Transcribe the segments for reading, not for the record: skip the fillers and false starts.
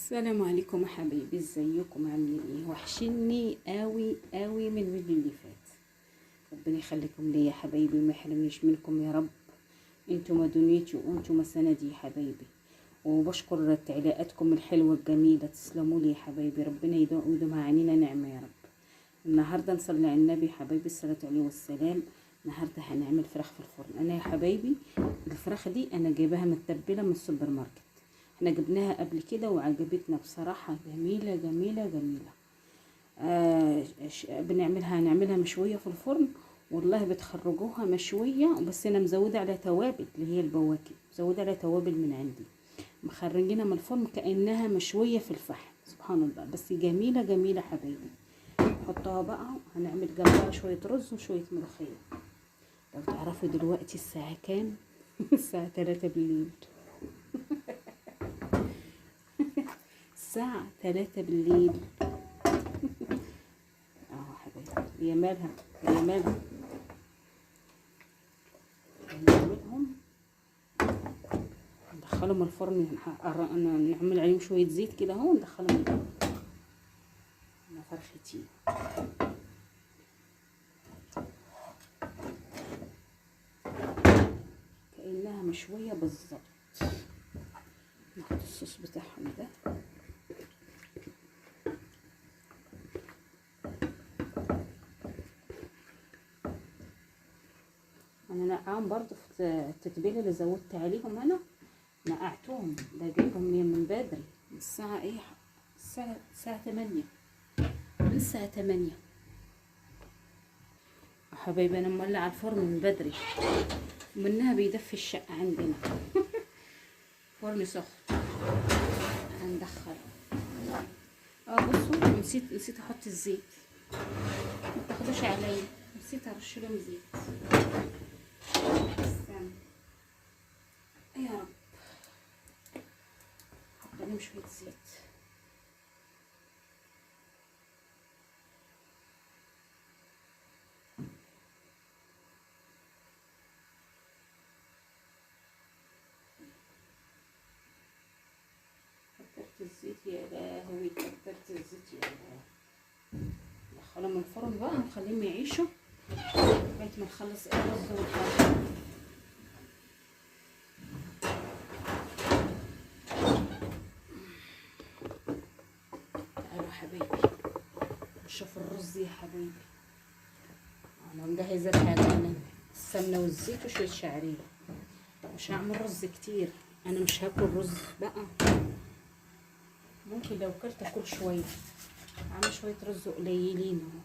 السلام عليكم يا حبايبي، ازيكم؟ عاملين ايه؟ وحشني قوي قوي من الفيديو اللي فات. ربنا يخليكم ليا يا حبايبي وما يحرمنيش منكم يا رب. انتم دنيتي وانتم سندي يا حبايبي، وبشكر تعليقاتكم الحلوة الجميلة. تسلموا لي يا حبايبي، ربنا يدومها علينا نعمه يا رب. النهارده نصلي على النبي حبايبي، الصلاة عليه والسلام. النهارده هنعمل فراخ في الفرن. انا يا حبايبي الفراخ دي انا جايباها متبله من السوبر ماركت، احنا جبناها قبل كده وعجبتنا بصراحة، جميلة جميلة جميلة. هنعملها مشوية في الفرن، والله بتخرجوها مشوية، بس انا مزوده على توابل اللي هي البواكي، مزوده على توابل من عندي، مخرجينها من الفرن كانها مشوية في الفحم، سبحان الله. بس جميلة جميلة حبايبي. نحطها بقى، هنعمل جنبها شوية رز وشوية ملوخية. لو تعرفوا دلوقتي الساعة كام؟ الساعة 3 بالليل. الساعة 3 بالليل. اهو حبايبي، هي مالها هي مالها. هنعملهم ندخلهم الفرن، نعمل عليهم شوية زيت كده اهو، وندخلهم الفرن. فرختين كأنها مشوية بالظبط. نحط الصوص بتاعهم ده، انا نقعهم برضو في التتبيله اللي زودت عليهم، انا نقعتهم ده جايبهم من بدري، من الساعة ايه؟ الساعة 8، من الساعة 8 حبايبي. انا مولعه الفرن من بدري، ومنها بيدفي الشقة عندنا. فرن سخن هندخله. بصوا، نسيت احط الزيت، ما تاخدوش عليا، نسيت ارش لهم زيت. استنى يا رب، احط لهم شوية زيت. كترت الزيت يا لهوي، كترت الزيت يا لهوي. ندخلهم الفرن بقى، نخليهم يعيشوا لغاية ما نخلص الرز والحاجة. تعالوا حبايبي نشوف الرز يا حبايبي. انا مجهزة الحاجة، انا السمنة والزيت وشوية شعرية. مش هعمل رز كتير، انا مش هاكل رز بقى، ممكن لو كلت اكل شوية. اعمل شوية رز قليلين اهو،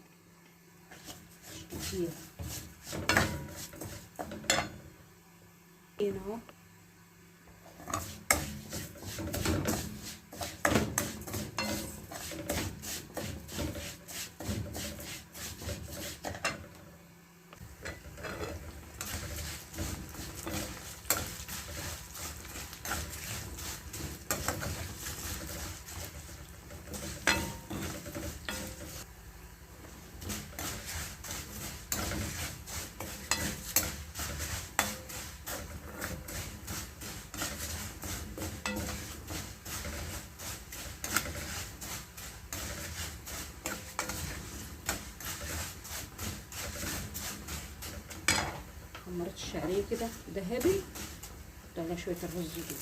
مش كتير اهو. حمرت الشعرية كده ذهبي، حط عليها شوية الرز دول.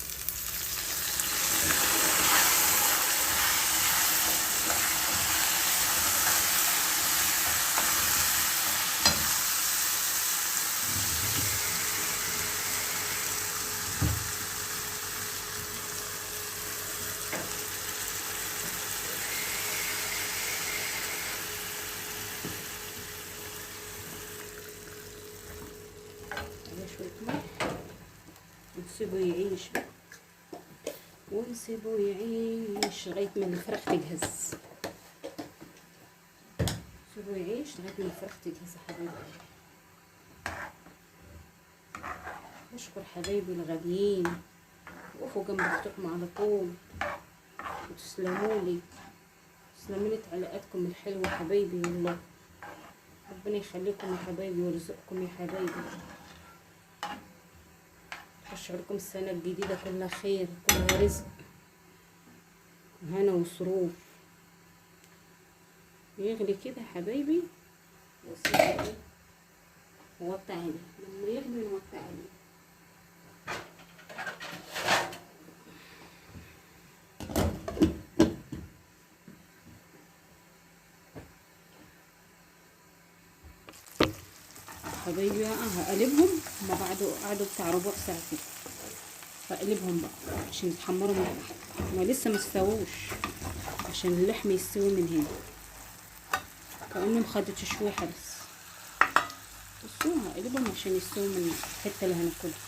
شوية ملح، ونسيبه يعيش بقى، ونسيبه يعيش لغاية ما الفراخ تجهز. سيبه يعيش لغاية ما الفراخ تجهز يا حبايبي. بشكر حبايبي الغاليين، وقفوا جنب اختكم على طول، وتسلموا لي، تسلموا لي تعليقاتكم الحلوة حبايبي. والله ربنا يخليكم يا حبايبي ويرزقكم يا حبايبي. أشعركم السنة الجديدة كلها خير، كلها رزق. وهنا وصروف. يغلي كده حبايبي، واسيبه ووطي عليه. لما يغلي نوطي عليه. حبايبي هقلبهم. هما قعدوا بتاع ربع ساعة كده، هقلبهم بقى عشان يتحمروا من تحت، هما لسه ما استووش، عشان اللحم يستوي من هنا. كأنهم خدوا تشويحة بس. بصوا هقلبهم عشان يستووا من الحتة اللي هناكلها.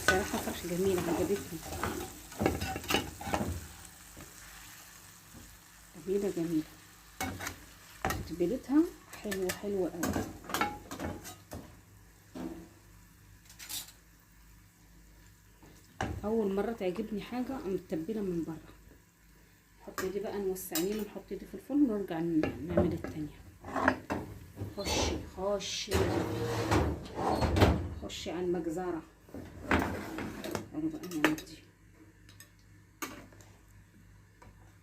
الصراحة فرخ جميلة عجبتني، جميلة جميلة، تتبيلتها حلوة حلوة قوي. اول مرة تعجبني حاجة متبله من بره. نحط دي بقى، نوسع عينينا، نحط دي في الفرن ونرجع نعمل التانية. خشي خشي خشي على المجزرة. تعالوا بقى نعمل دي،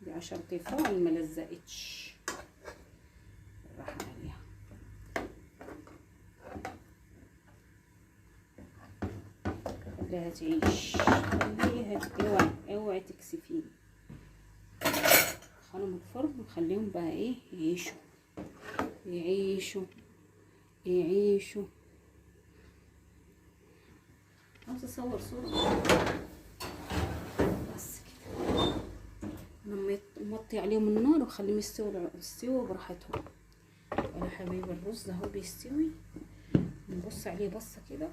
دي 10 طفال ما لزقتش، بالراحة عليها. خليها تعيش، خليها اوعي اوعي تكسفيني. دخلهم الفرن ونخليهم بقى ايه، يعيشوا يعيشوا يعيشوا. عاوزه اصور صوره بس كده. لما نوطي عليهم النار وخليهم يستووا براحتهم. يا حبايبي الرز اهو بيستوي، نبص عليه بصة كده.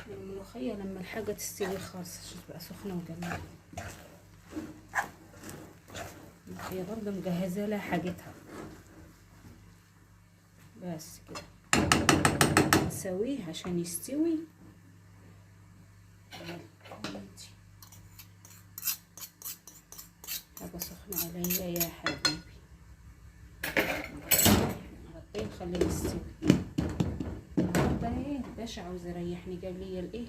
الملوخية لما الحاجة تستوي خالص عشان تبقى سخنة وجميلة. الملوخية برضه مجهزة لها حاجتها بس كده. نسويه عشان يستوي. حاجة سخنة عليا يا حبيبي، نغطيه نخليه يستوي. النهارده ايه الباشا عاوز يريحني، جاب لي الايه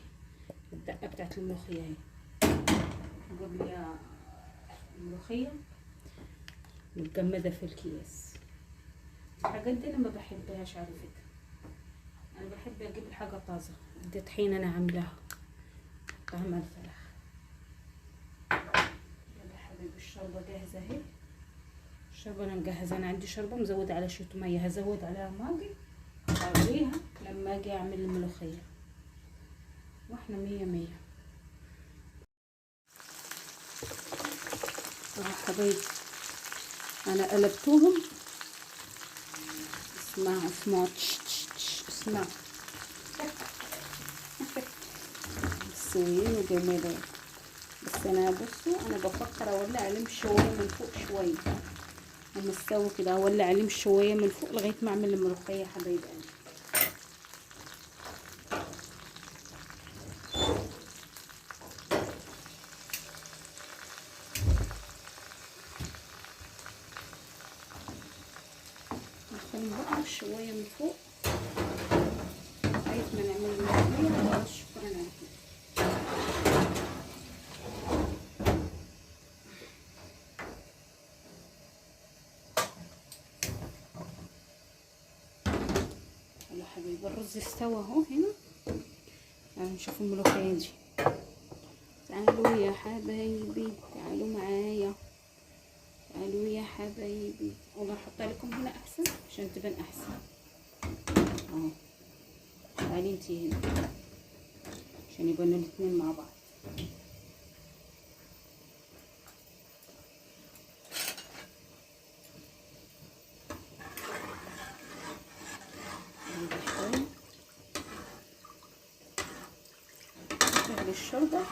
الدقة بتاعت الملوخية اهي، جاب لي الملوخية متجمده في الكياس. الحاجات دي انا ما بحبهاش على فكرة، انا بحب اجيب الحاجة طازة. دي طحينه انا عاملاها طعم الفراخ. يلا حبيبي الشوربة جاهزة اهي. الشوربة انا مجهزة، انا عندي شوربة مزوده على شوية مية، هزود عليها ماجي اغليها لما اجي اعمل الملوخية، واحنا مية مية. اهو حبايبي انا قلبتهم. اسمعوا اسمعوا تش تش تش، اسمعوا مستويين وجميلين. بس انا بصوا انا بفكر اولع عليهم شوية من فوق شوية، لما استووا كده اولع عليهم شوية من فوق لغاية ما اعمل الملوخية حبايب قلبي. ندخلهم بقى شوية من فوق لغاية ما نعمل الملوخية. خلاص شكرا على كده. يلا حبايبي الرز استوى اهو هنا. تعالوا نشوف الملوخية دي. تعالوا يا حبايبي، تعالوا معايا، تعالوا يا حبايبي. والله احطها لكم هنا احسن عشان تبان احسن اهو. تعالي انتي هنا عشان يبانوا الاتنين مع بعض. تغلي الشوربة،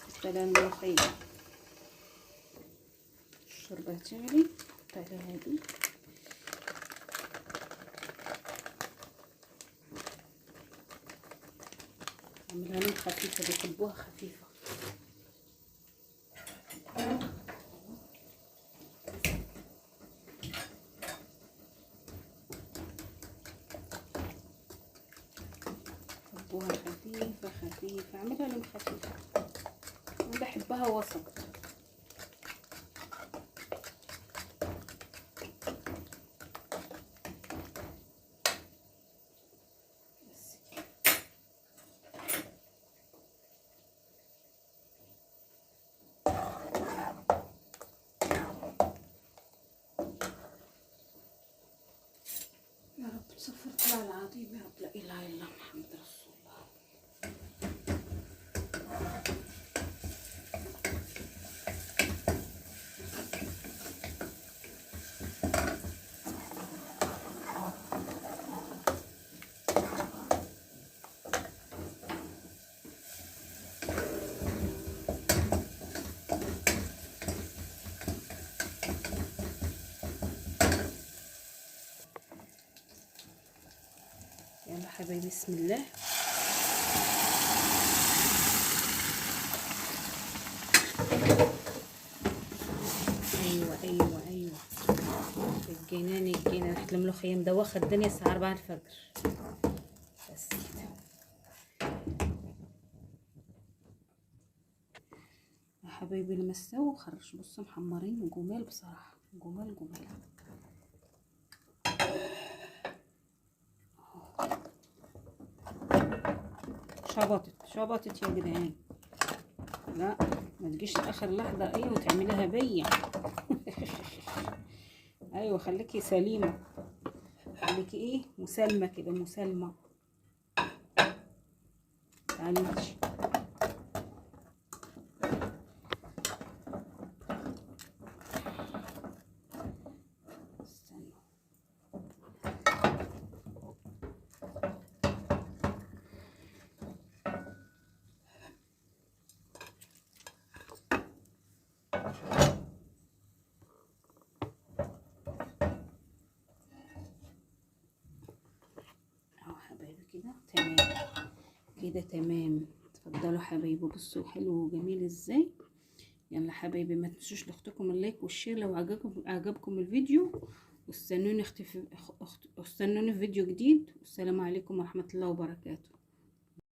حط عليها الملوخية. الشوربة تغلي، حط عليها هادي. اعملها لهم خفيفة، بيحبوها خفيفة. بيحبوها خفيفة خفيفة خفيفة، اعملها لهم خفيفة، انا بحبها وسط. بس كده. يا رب تصفر الله العظيم يا رب، لا اله الا الله محمد رسول الله. يلا حبايبي بسم الله. ايوه ايوه ايوه، الجنان الجنان، ريحه الملوخية مدوخه الدنيا. الساعة 4 الفجر بس كده يا حبايبي. لما استووا خرج، بصوا محمرين وجمال بصراحة، جمال جمال. شبطت شبطت يا جدعان، لا ما تجيش اخر لحظة ايه وتعمليها بيا. ايوه خليكي سليمة، خليكي ايه مسالمه كده، مسالمه. تعالي انتي. استنوا اهو حبايبي كده تمام، كده تمام. اتفضلوا حبايبي، بصوا حلو وجميل ازاي. يلا حبايبي ما تنسوش لاختكم ال like وال share لو عجبكم الفيديو، واستنوني في فيديو جديد. والسلام عليكم ورحمة الله وبركاته.